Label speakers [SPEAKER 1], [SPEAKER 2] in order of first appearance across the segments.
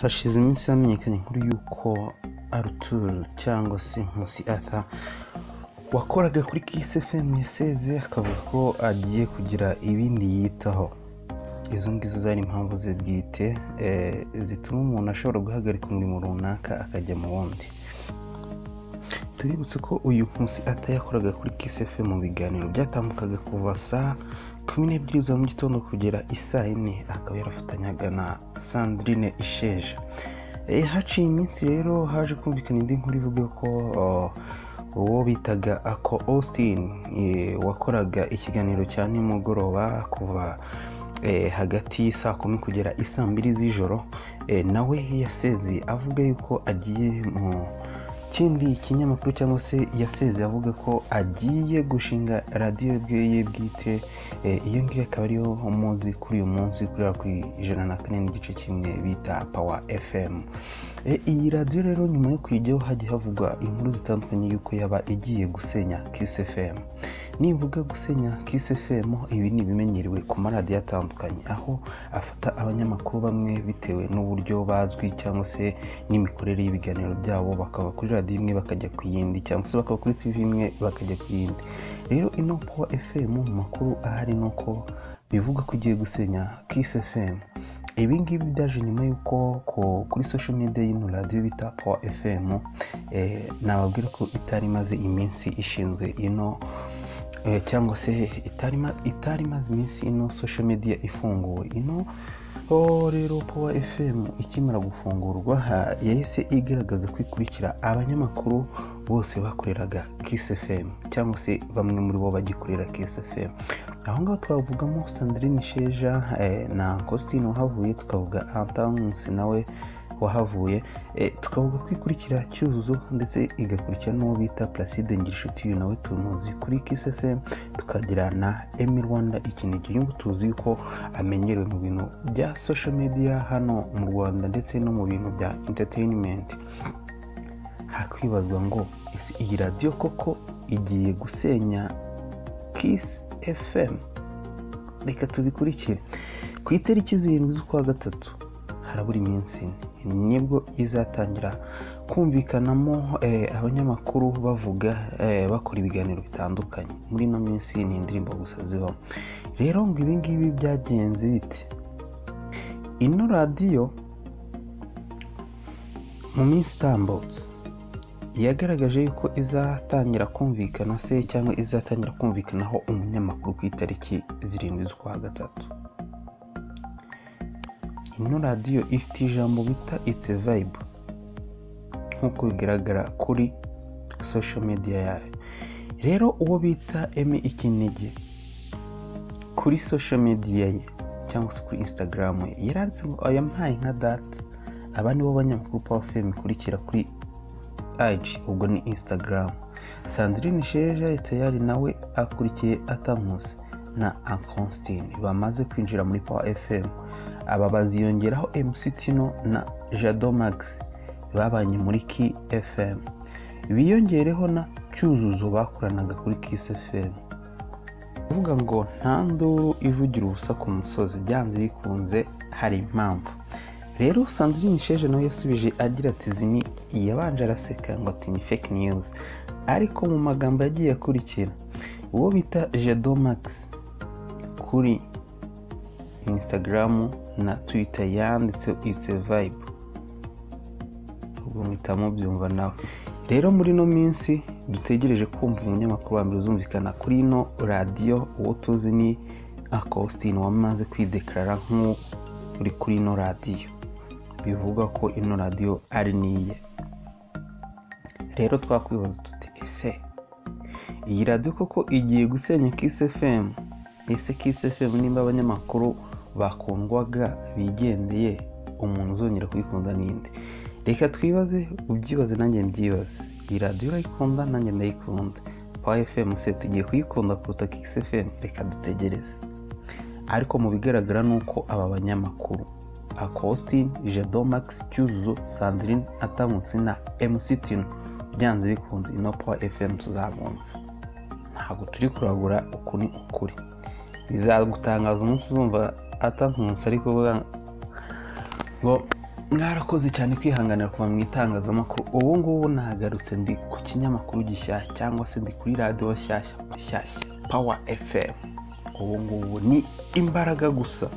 [SPEAKER 1] Hashize iminsi hamenyekanye inkuru y'uko Arthur cyangwa se Nkusi Arthur wakoraga kuri Kiss FM yasezeye, akavuga ko agiye kugira ibindi yitaho. Izo ngizo zari impamvu ze bwite zituma umuntu ashobora guhagarika umurimo runaka akajya mu wundi. Tubibutse ko uyu Nkusi Arthur yakoraga kuri Kiss FM mu biganiro byatambukaga kuva saa 12 za mu gitondo kugera isaa 4, akaba yarafatanyaga na Sandrine Isheja. Haciye iminsi rero haje kumvikana indi nkuru ivuga ko uwo bitaga Ako Austin wakoraga ikiganiro cya nimugoroba kuva hagati y'isaa 10 kugera isaa 2 z'ijoro, nawe yasezeye avuga yuko agiye mu kindi kinyamakuru, cyangwa se yasezeye avuga ko agiye gushinga radiyo ye bwite. Iyo ngiyo akaba ariyo muzi kuri uyu munsi kuri ku 104.1 bita Power FM. Iyi radiyo rero nyuma yo kuyijyaho hagiye havugwa inkuru zitandukanye y'uko yaba igiye gusenya Kiss FM. Nivuga gusenya Kiss FM, ibi ni ibimenyerewe ku maradiyo atandukanye, aho afata abanyamakuru bamwe bitewe n'uburyo bazwi cyangwa se n'imikorere y'ibiganiro byabo, bakava kuri radiyo imwe bakajya ku yindi, cyangwa se bakava kuri TV imwe bakajya ku yindi. Rero ino Power FM mu makuru ahari ni uko bivuga ko igiye gusenya Kiss FM. Ibi ngibi byaje nyuma y'uko kuri social media y'ino radiyo bita Power FM, nababwira ko itari imaze iminsi ishinzwe ino, cyangwa se itari imaze iminsi ino social media ifunguwe. Ino rero Power FM ikimara gufungurwa yahise igaragaza ko ikurikira abanyamakuru bose bakoreraga Kiss FM, cyangwa se bamwe muri bo bagikorera Kiss FM. Aho ngaho twavugamo Sandrine Isheja na Austin wahavuye, tukavuga Antansi nawe wahavuye, tukavuga ko ikurikira Cyuzuzo, ndetse igakurikira n'uwo bita Placide Ngirinshuti, nawe tumuzi kuri Kiss FM, tukagira na Emmy Rwanda Ikinigi, uyu tuzi ko amenyerewe mu bintu bya social media hano mu Rwanda ndetse no mu bintu bya entertainment. Hakwibazwa ngo ese iyi radiyo koko igiye gusenya Kiss FM? Reka tubikurikire. Ku itariki 7 z'ukwa 3 harabura iminsi 4, nibwo izatangira kumvikanamo abanyamakuru bavuga, bakora ibiganiro bitandukanye. Muri ino minsi ni indirimbo gusa zibamo. Rero ngo ibi ngibi byagenze bite? Ino radiyo mu minsi itambutse yagaragaje yuko izatangira kumvikana se cyangwa izatangira kumvikanaho umunyamakuru ku itariki 7 z'ukwa 3. Ino radiyo ifite ijambo bita It's a Vibe nk'uko bigaragara kuri social media yayo. Rero uwo bita Emmy Ikinege kuri social media ye cyangwa se kuri Instagram ye yaranditse ngo yampaye nka data. Aba nibo banyamakuru Power FM ikurikira kuri IG, ubwo ni Instagram. Sandrine Isheja tayari nawe akurikiye Atankusi na Austin bamaze kwinjira muri Power FM. Aba baziyongeraho MC Tino na Jado Max babanye muri Kiss FM, biyongereho na Cyuzuzo bakoranaga kuri Kiss FM. Kuvuga ngo nta nduru ivugira ubusa ku musozi, byanze bikunze hari impamvu. Rero Sandrine Isheja nawe yasubije agira ati zini, yabanje araseka ngo ati ni fake news, ariko mu magambo yagiye akurikira uwo bita Jado Max kuri Instagram na Twitter yanditse It's a Vibe, ubwo muhita mubyumva nawe. Rero muri ino minsi dutegereje kumva umunyamakuru wa mbere uzumvikana kuri ino radiyo, uwo tuzi ni Austin wamaze kwideklarara nk'uri kuri ino radiyo, bivuga ko ino radiyo ari niye. Rero twakwibaza tuti ese iyi radiyo koko igiye gusenya Kiss FM? Ese Kiss FM nimba abanyamakuru bakundwaga bigendeye, umuntu uzongera kuyikunda ninde? Reka twibaze, ubyibaze nanjye mbyibaze. Iyi radiyo urayikunda nanjye ndayikunda. Power FM se tugiye kuyikunda kuruta Kiss FM? Reka dutegereze. Ariko mu bigaragara nuko aba banyamakuru Austin, Jado Max, Cyuzuzo, Sandrine, Atankusi na MC Tino byanze bikunze ino Power FM tuzabumva. Ntabwo turi kuragura, uku ni ukuri. Bizagutangaza umunsi uzumva Atankusi ariko ngo Mwarakoze cyane kwihanganira kuva mu itangazamakuru. Ubu ngubu nagarutse, ndi ku kinyamakuru gishyashya cyangwa se ndi kuri radiyo nshyashya nshyashya, Power FM. Ubu ngubu ni imbaraga gusa.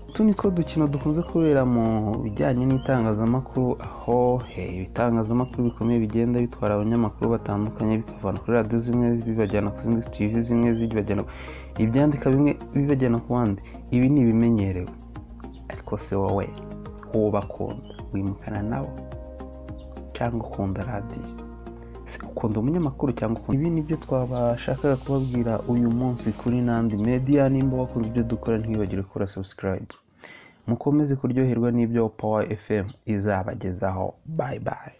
[SPEAKER 1] Utu ni two dukino dukunze kubera mu bijyanye n'itangazamakuru, aho ibitangazamakuru bikomeye bigenda bitwara abanyamakuru batandukanye, bikavana kuri radiyo zimwe bibajyana ku zindi, TV zimwe zibajyana, ibyandika bimwe bibajyana ku bandi. Ibi ni ibimenyerewe. Ariko se wowe, uwo bakunda wimukana nabo, cyangwa ukunda radiyo? Se ukunda umunyamakuru cyangwa ukunda? Ibi nibyo twabashakaga kubabwira uyu munsi kuri Nandi Media. Nimba wakunze ibyo dukora, ntiwibagire gukora subscribe. Mukomeze kuryoherwa n'ibyo Power FM izabagezaho. Bye bye.